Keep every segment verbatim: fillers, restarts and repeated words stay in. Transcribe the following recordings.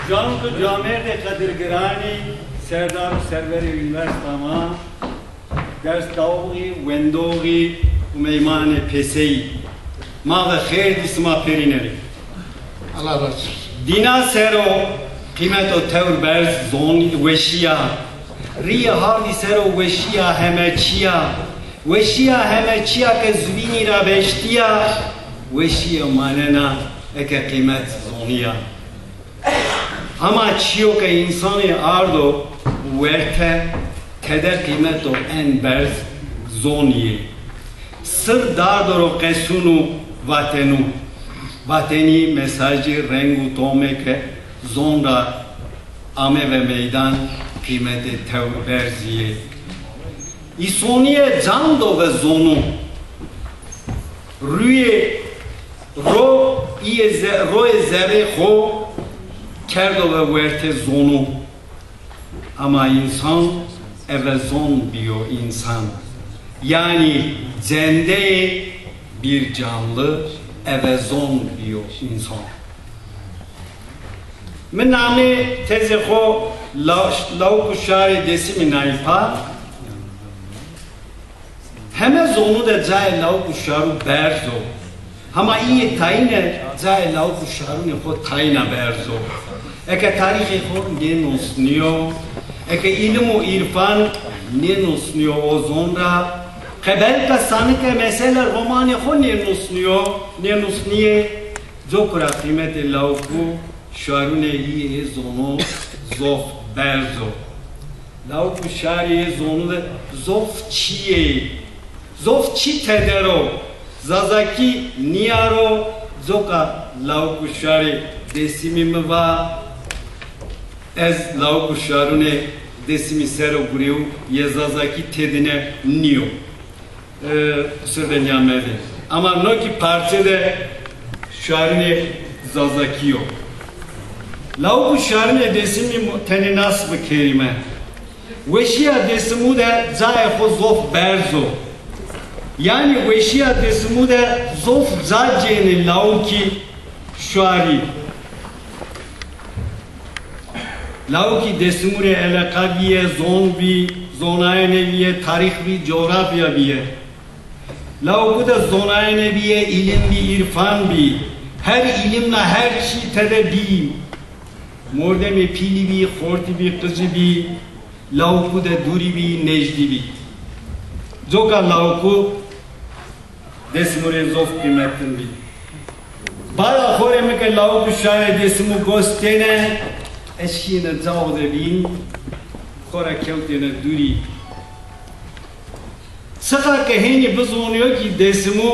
Can û camêrdê qedirgiranî, serdar û serverê unîversîta ma, dersdaoxî, wendoxî û meymanê pêseyî, ma ve xêr dî sima pêrîne rê. Allah razı olsun. Dîna ser o qîmeto tewr berz zon weşîya. Rîyê hardî ser o weşîya heme çîya. Weşîya heme çîya ke zubînî ra veştîya, weşîye manena eke qîmet zonîya. Hama çîyo ke însanî ardo werte, tede qîmeto en berz zonîyê. Sir dardo ro qesûn û vatenû. Vatenî, mesajî, reng û tomê ke zon ra ame ve meydan, qîmetê tewr berzî yê. Îsonîye can do ve zonû. Rûyê ro îyê ze-, royê zerrê xo kerdo ve wertê zonû. Ama însan eve zon bîyo însan. Yanî cendeyê bir canlı eve zon bîyo însan. Mi namê tezê xo La-, Lawik û Şarê Dêsimî nayî pa. Heme zonû de cayê lawik û şarû berz o. Hama îyê tayîne cayê lawik û şarûnê xo tayîna berz o. Eke tarîxê xo nênusnîyo, eke îlim û îrfan nênusnîyo o zon ra, qe belka sanike mesele romanê xo nênusnîyo, nênusnîyê, coku ra qîmetê lawik û şarûnê îyê ê zonû zof berz o. Lawik û şarî ê zonû de zof çî yê. Zof çî tede ro. Zazakî nîyaro, coka lawik û şarê Dêsimî mi va, ez lawik û şarûnê Dêsimî ser o gurîyû, yê Zazakî têdîne nîyo. E, qusur de nîyamerdê. Ama no kî parçe de şarînê Zazakî yo. Lawik û şarînê Dêsimî mu-, tenê nas bikerîme. Weşîya Dêsimû de cayê xo zof berz o. Yanî weşîya Dêsimû de zof ca cênê lawikî şarî. Lawikî Dêsimû rê eleqa bîye, zon bî, zonayene bîye, tarîx bî, cografya bîye. Lawikû de zonayene bîye, îlim bî, îrfan bî. Her îlimna her çî tede bî. Mordemê pîlî bî, xortî bî, qijî bî. Lawikû de dûrî bî, nêjdî bî. Coka lawikû Dêsimû rê zof qîmetin bî. Bala xo rê mi ke lawik û şarê Dêsimû gos têne, ez şîyêne cao de bîn, xo ra kewtêne dûrî. Çiqa ke hênî bizonîyo kî Dêsimû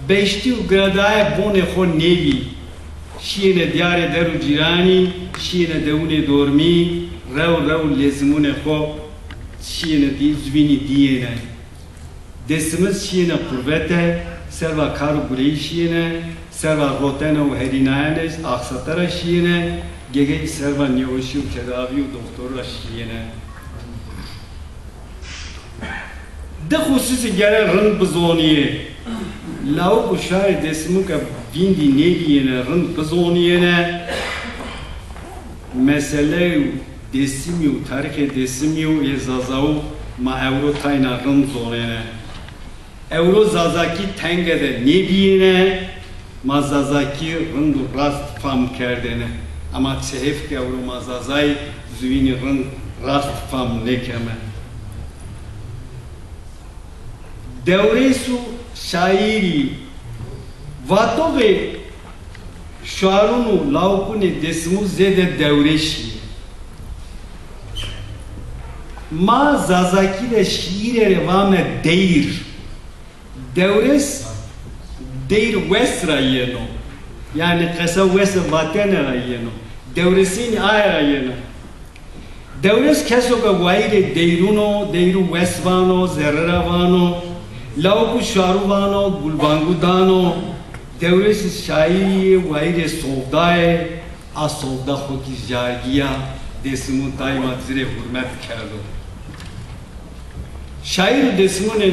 beştî û giradaye bonê xo nêbî. Şîyêne dîyarê der û cîranî, şîyêne dewûnê dormî, rew rew lêzimûnê xo şîyêne dî, zubînî dîyêne. Dêsimiz şîyêne qurvete, serva kar û gureyî şîyêne, serva rotene û herînayene axsate ra şîyêne, gegeyî serva nêweşî û tedavî û doxtorû ra şîyêne. Di xusûsî gere rind bizonîyê. Lawik û şarê Dêsimû ke vîndî nêbîyêne, rind bizonîyêne. Meseleyê Dêsimî û tarîxê Dêsimî û ê Zazawû ma ewro tayna rind zonêne. Ewro Zazakî tenge de nêbîyêne, ma Zazakî rind û rast fam kerdêne. Ema çi hêf ke ewro ma Zazayî zubînî rind rast fam nêkeme. Dewrês û şaîrî, vatoxê şarûn û lawikûnê Dêsimû zêde dewrêsî yê. Ma Zazakî de şîîre rê vame deyr. Dewrês deyr wes ra yeno. Yanî qesa wese vatene ra yeno. Dewrêsênî aye ra yeno. Dewrês keso ke wayîrê deyrûn o, deyrû wes vano, zerre ra vano, lawik û şarû vano, gulbangû dano. Dewrêsî şaîrî yê, wayîrê sowda yê, a sowda xo kî jargî ya, Dêsimû daîma ci rê hurmet kerdo. Şaîr û Dêsimûnê,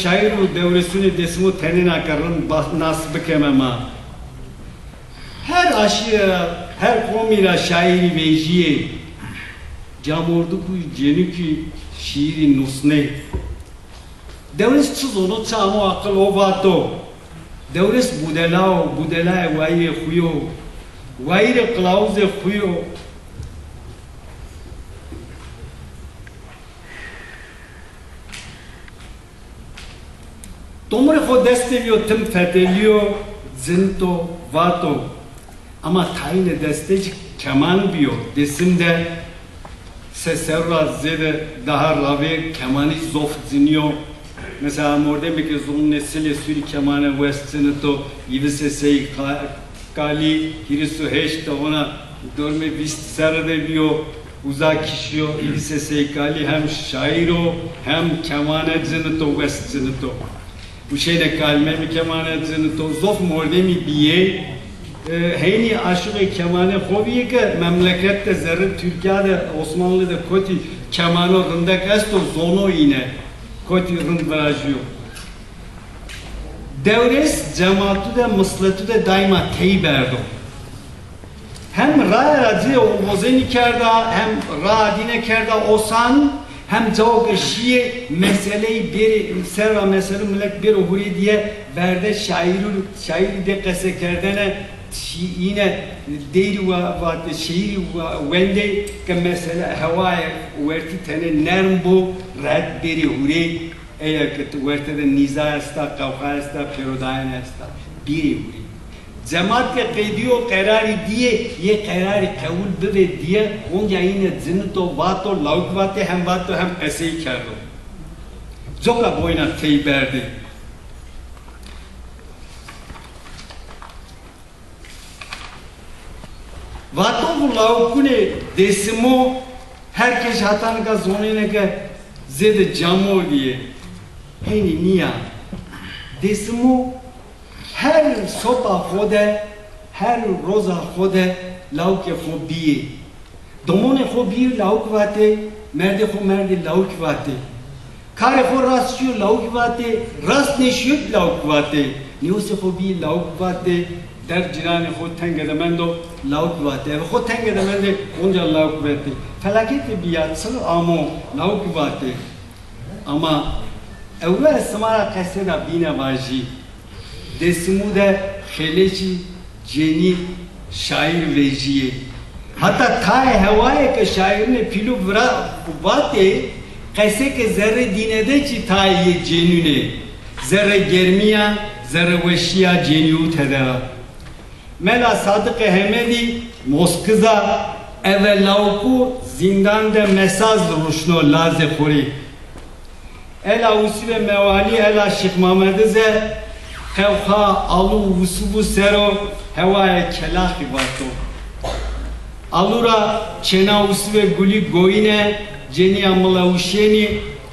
şaîr û dewrêsûnê Dêsimû tenêna ke rind ba-, nas bikeme ma. Her aşîre ra Her qomî ra şaîrî vejîyê, camordikû cênikî şîîrî nusnê. Dewrês çi zono, çi amo aqil, o vato. Dewrês budela o, budelayê wayîrê xwu yo, wayîrê qilawuzê xwu yo. Domirê xo dest de bîyo, tim fetelîyo, cinito, vato. Ama tayîne dest de zî keman bîyo. Dêsim de se serr ra zêde daha ravê kemanî zof cinîyo. Mesela mordemê ke zonenê Silê Sûrî kemane wes cinito, Yîvisê Sey Ka-, Kalî hîris û heşt de, ona dormê vîst serre de bîyo, uza kişîyo. Yîvisê Sey Kalî hem şaîr o, hem kemane cinito, wes cinito. Uşêne Kalmemî kemane cinito, zof mordemî bîyê. E, heynî aşuxê kemanê xo bîyê ke memleket de zerrê Tirkîya de, Osmanlî de kotî kemano rindek esto, zono îne. Kotî rind virajîyo. Dewrês cematu de, misletu de daîma tey berdo. Hem raye ra ci ovozenî kerda, hem raa dîne kerda osan, hem cawo ke şîyê meseleyî bêrê, ser ra meselû milet bêro hurê dîye verde, şaîrû, şaîrî dê qesekerdene, şî-, îne deyrî wa-, vatê, şîîrî wa-, wendê ke mesele hewayê wertî tenê nerm bo, rehet bêrê hurê. Eya ke ti werte de nîza esta, qewxa esta, pêrodayene esta, bîrê hurê. Cemat ke qedîyo, qerarî dîyê, yê qerarî qewul bibê dîye, onca îne cinito, vato, lawik vatê, hem vato hem qesey kerdo. Coka boyna tey berdê. Vato û lawikunê Dêsimû her kes heta nika zonêne ke zêde camordî yê. Heynî nîya. Dêsimû her soba xo de, her roza xo de lawikê xo bîyê. Domonê xo bîyê lawik vatê, merdê xo merdê lawik vatê. Karê xo rast şîyo lawik vatê, rast nêşîyo lawik vatê. Nêwusê xo bîyê lawik vatê, derd cîranê xo tenge de mendo lawik vatê. Eve xo tenge de mendê onca lawik vatê. Felaketê bîya, çil amo lawik vatê. Ama ewro ez sima ra qesêda bîne vajî. Dêsimû de xêlêkî cenî şaîr vejîyê. Heta tayê hewayê ke şaîrînê pîlû vira vatê, qesê ke zerrê dîne de kî tayê yê cenînê. Zerrê germîya, zerrê weşîya cenîyû tede ra. Mela Sadiqê Hemedî Moskiza eve lawikû zîndan de mesaz ruşno lazê xo rê. Ela Usîvê Mewalî, ela Şêx Mamedî ze qewxa alû û usîvû ser o hewayê kelaxî vato. Alû ra çêna Usîvê Gulî goyîne, cenîya Mila Uşênî,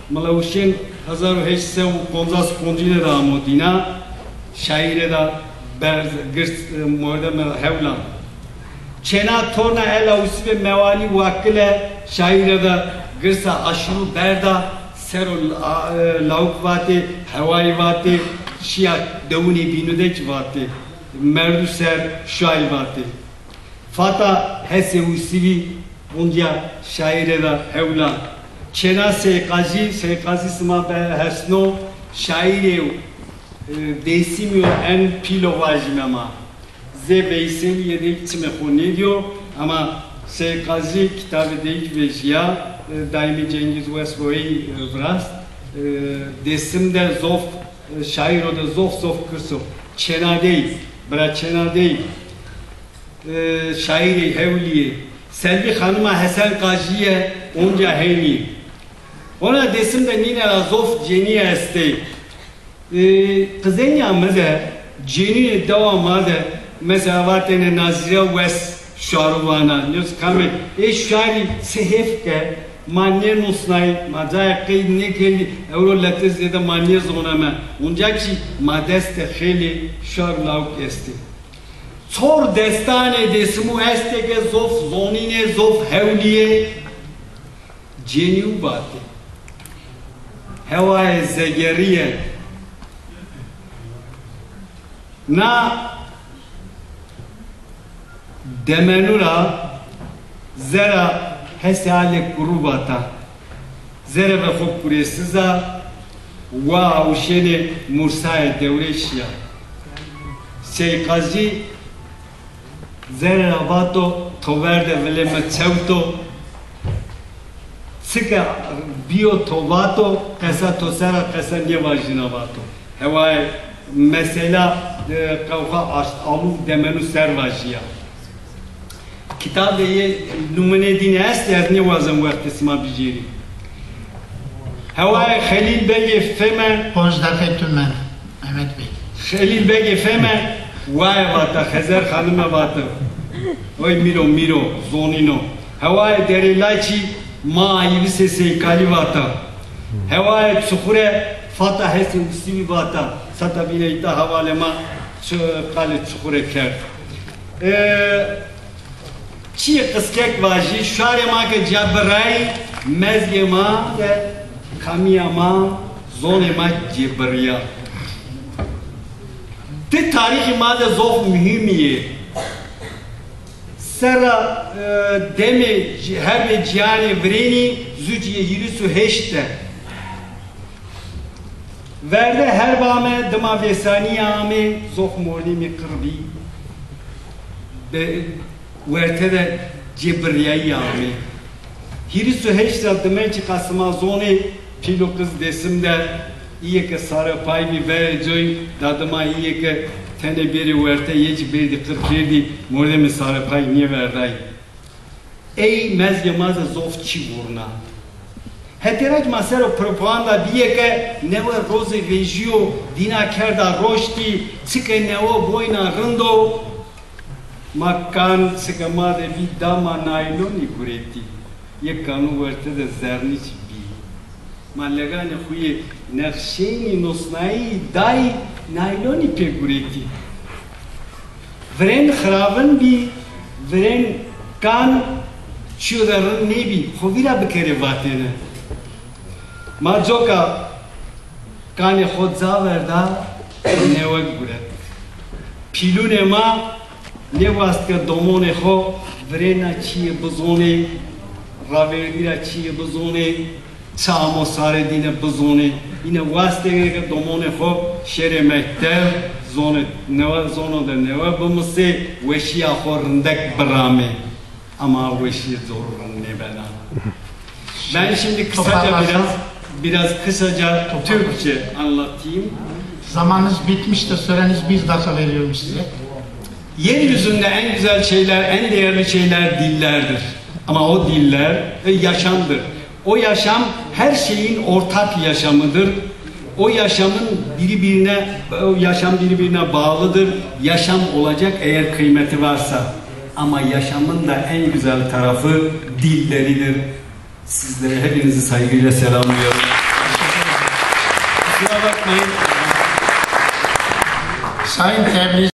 Mila Uşên hezar û heşt sey û poncas poncine de amo dîna, şaîre de berz, girs, e, mordeme hewlan. Çêna torna ela Usîvê Mewalî Wakile şaîre de girsa aşîrû berda, ser o la-, e, lawik vatê, hewayî vatê, şîya dewunê bînû de kî vatê, merdû ser şayî vatê. Fata Hesê Usîvî onca şaîre de hewla. Çêna Sey Qazî, Sey Qazî sima be hesno, şaîrê, e, Dêsimî yo, en pîl o vajîme ma. Zê Veyselîye de çimê xo nêdîyo, ama Sey Qazî kitabê dey kî vejîya, e, daîmî Cengiz Wes ro ey, e, virast. E, Dêsim de zof, e, şaîro de zof zof girs o. Çêna dey, bira Çêna dey, e, şaîrê Hewlî yê. Selvî Xanima Hesen Qajîye onca heynî. Hona Dêsim de nîne ra zof cenîye estê. E, qizenîya mi de, cenîyê dewa ma de, mesela vatêne Nazîre Wes şaro vana. Nêz kamê, ê şarî çi hêf ke ma nênusnayî, ma cayê qeyd nêkerdî, ewro lete zêde ma nêzoneme. Onca kî ma dest de xeylê şar lawik estê. Çor destanê Dêsimû estê ke zof zonînê, zof hewlîyê, cenîyû vatê. Hewayê zegerîye. Na Demenu ra zerra hesê alê kuru vata. Zerre ve xo kuresiza, wa awşenê Mursayê Dewrêşî ya. Sey Qazî zerre ra vato, to verde vilê mi çewt o. Çike bîyo to vato, qesa to ser a qesa nêvajîna vato. Hewayê mesela, e, qewxa aşt aluv demenu ser vajîya. Kitabê yê numunê dîne estê, ez nêwazem wextê sima bijêrî. Hewayê Xelîl Begê Femen. Ponc deqê tu mend, Mehmet Bey. Xelîl Begê Femen, waye vata, Xezer Xanime vata. Oy mîro, mîro, zonîno. Hewayê Derê Laçî, ma Ayîvisê Seykalî vata. Hewayê Çuxure, Fata Hesê Usivî vata. Sata bîne îta hevalê ma çi-, qalê Çuxure kerd. E, Çiyê qiskek vajî, şarê ma ke ca birayî, mezgê ma de kamîya ma, zonê ma cêbirîya. Ti tarîxê ma de zof muhîm î yê. Serra, e, demê ci-, herbê cîyanê virênî zu cîyê hîris û heşt de. Verde herb ame, dima vêsanîye amê, zof mordemî qir bî. Be-, werte de cêbirîyayî amê. Hîris û heşt ra dime çiqa sima zonê, pîl û qiz Dêsim de, îyê ke sarepay bî verê coy, da dima îyê ke tenê bêrê werte, yê ci berdî qir kerdî, mordemê sarepay nêverdayî. Ey mezgê ma de zof çî vurna. Hetê ra ki ma ser o propaganda bîye ke newe rozê vejîyo, dîna kerda roştî, çike newe boyna rind o. Ma kan çike ma de bî da ma naylonî guretî. Yê kanu werte de zernî çî bî. Ma leganê xo yê nexşeynî nosnayî dayî naylonî pê guretî. Virên xiravin bî, virên kan çîyo de rind nêbî, xo vîra bikerê vatêne. Ma coka kanê xo ca verda, newe guret. Pîlûnê ma nêwast ke domonê xo virêna çîyê bizonê, ravêrdî ra çîyê bizonê, çi amo sarê dîne bizonê. Îne wastêne ke domonê xo şêrê mektev, zonê newe, zono de newe bimisê, weşîya xo rindek biramê. Ama weşîye zor rind nêbena. Ben şimdi kısaca biraz, biraz kısaca Türkçe anlatayım. Zamanınız bitmiştir, süreniz bir dakika veriyorum size. Yeryüzünde en güzel şeyler, en değerli şeyler dillerdir. Ama o diller, e, yaşamdır. O yaşam her şeyin ortak yaşamıdır. O yaşamın birbirine, o yaşam birbirine bağlıdır. Yaşam olacak eğer kıymeti varsa. Ama yaşamın da en güzel tarafı dilleridir. Sizleri, hepinizi saygıyla selamlıyorum. Kusura bakmayın. Sayın Tebriz